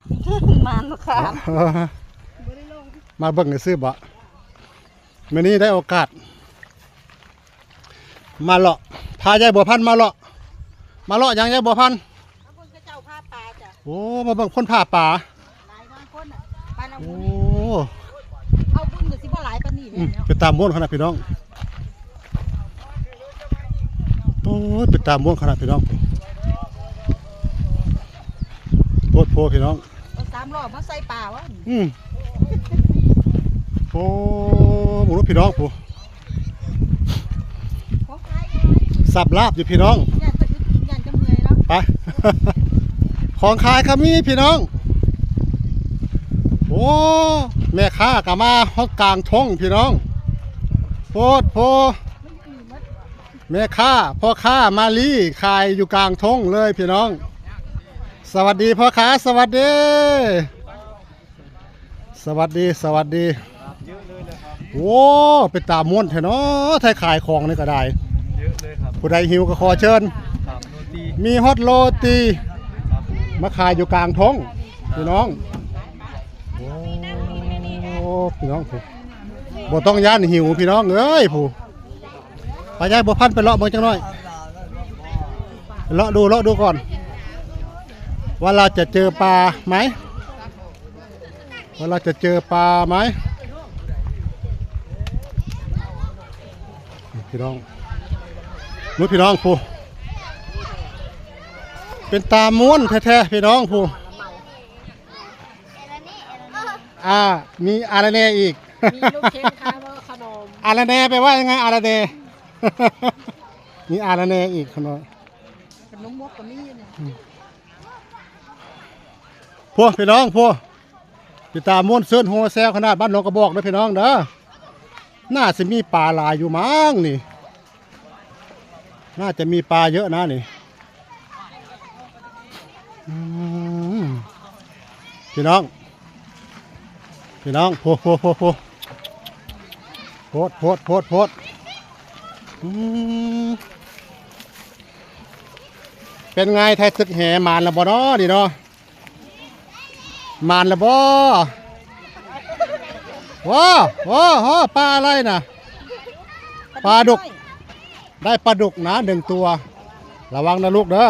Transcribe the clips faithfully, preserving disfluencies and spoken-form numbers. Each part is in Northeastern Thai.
มันค่ะ มาเบิ่งซื่อๆบ่ มื้อนี้ได้โอกาส มาเลาะ พายายบัวพันธุ์มาเลาะ มาเลาะหยังยายบัวพันธุ์ มาเบิ่งเขาเจ้าพาปลาจ้ะ โอ้ มาเบิ่งคนพาปลา หลายบางคนน่ะ ปลาละ โอ้ มุน เอาบุญก็สิบ่หลายปานนี้ อืม แล้ว เป็นตาม่วนขนาดพี่น้อง โอ้ย เป็นตาม่วนขนาดพี่น้อง โพดโพพี่น้อง เอาสามล้อมาใส่ปลาวะ อืม โอ้ หมู่พี่น้องผู้ ของขาย สับลาบอยู่พี่น้อง ย่านจะอึดกิน ย่านจะเมื่อยเนาะ ไป ของขายก็มีพี่น้อง โอ้ แม่ค้าก็มาฮอดกลางทงพี่น้อง โพดโพ แม่ค้า พ่อค้ามาลีขายอยู่กลางทงเลยพี่น้อง สวัสดีพ่อค้า สวัสดี สวัสดี สวัสดี โอ้ เป็นตาม่วนแท้เนาะ ไทยขายของนี่ก็ได้ เยอะเลยครับ ผู้ใดหิวก็ขอเชิญ ครับ โรตี มีฮอดโรตี ครับ มาขายอยู่กลางทง พี่น้อง โอ้ พี่น้อง บ่ต้องย้านหิวพี่น้องเอ้ยผู้ ไปยายบัวพันธุ์ไปเลาะเบิ่งจักหน่อย เลาะดู เลาะดูก่อน ว่าเราจะเจอปลาไหม ว่าเราจะเจอปลาไหม พี่น้อง นู้นพี่น้องผู้ เป็นตาม่วนแท้ๆ พี่น้องผู้ อ่า มีอะไรแน่อีก มีลูกชิ้นค่ะ แล้วก็ขนม อะไรแน่แปลว่ายังไง อะไรแน่ มีอะไรแน่อีกขนม ขนมมกก็มีเนี่ย พวกพี่น้องพวก ติดตามม่วนซื่นโฮแซวขนาดบ้านหนองกระบอกเด้อพี่น้องเด้อ น่าสิมีปลาหลายอยู่มั้งนี่ น่าจะมีปลาเยอะนะนี่ อืม พี่น้อง พี่น้อง โพ โพ โพ โพ โพด โพด โพด โพด อืม เป็นไง ไทยตึกแหหมานแล้วบ่น้อนี่เนาะ หมานแล้วบ่ ว้า ว้า ว้า ปลาอะไรน่ะ ปลาดุก ได้ปลาดุกนะหนึ่งตัว ระวังนะลูกเด้อ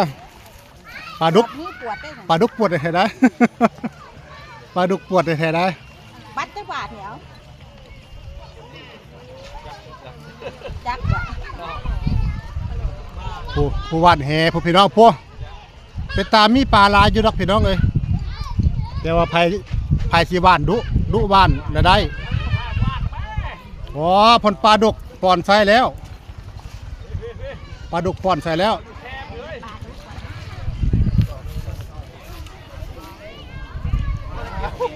ปลาดุก มือปวดได้ ปลาดุกปวดแท้ๆ ได้ ปลาดุกปวดแท้ๆ ได้ บัตรจักบาทเนี่ย จักบาท ผู้ ผู้หว่านแห ผู้พี่น้อง ผู้ เป็นตามีปลาหลายอยู่ดอกพี่น้องเอ้ย แต่ว่าไผ ไผสิหว่านดุ ดุหว่านละได้ อ๋อ พ่นปลาดุกป่อนใส่แล้ว ปลาดุกป่อนใส่แล้ว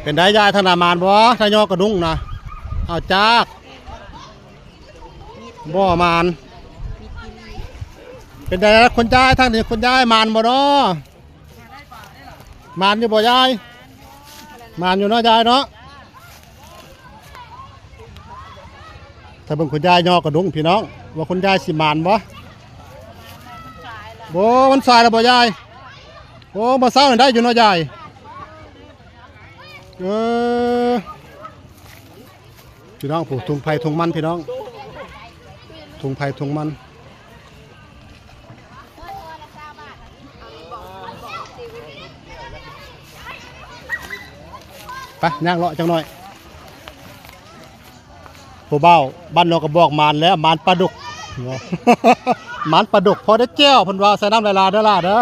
เป็นได้ยายธนามานบ่ ถ้ายอกกระดุ้งนะ เอาจาก บ่หมาน เป็นไดล่ะคุณยาย ทางนี้คุณยายหมานบ่เนาะ หมานอยู่บ่ยาย หมานอยู่เนาะยายเนาะ ถ้าเบิ่งคุณยายยอกกระดุ้งพี่น้อง ว่าคุณยายสิหมานบ่ โอ้ มันสายแล้วบ่ยาย โอ้ บ่เช้านี่ได้อยู่เนาะยาย เออ พี่น้องผู้ ถุงไผถุงมันพี่น้อง ถุงไผถุงมัน ไปย่างเลาะจังหน่อย ผู้บ่าวบ้านนอกก็บอกหมานแล้ว หมานปลาดุก หมานปลาดุกพอได้แจ่ว เพิ่นว่าใส่น้ำลายลาเด้อล่ะเด้อ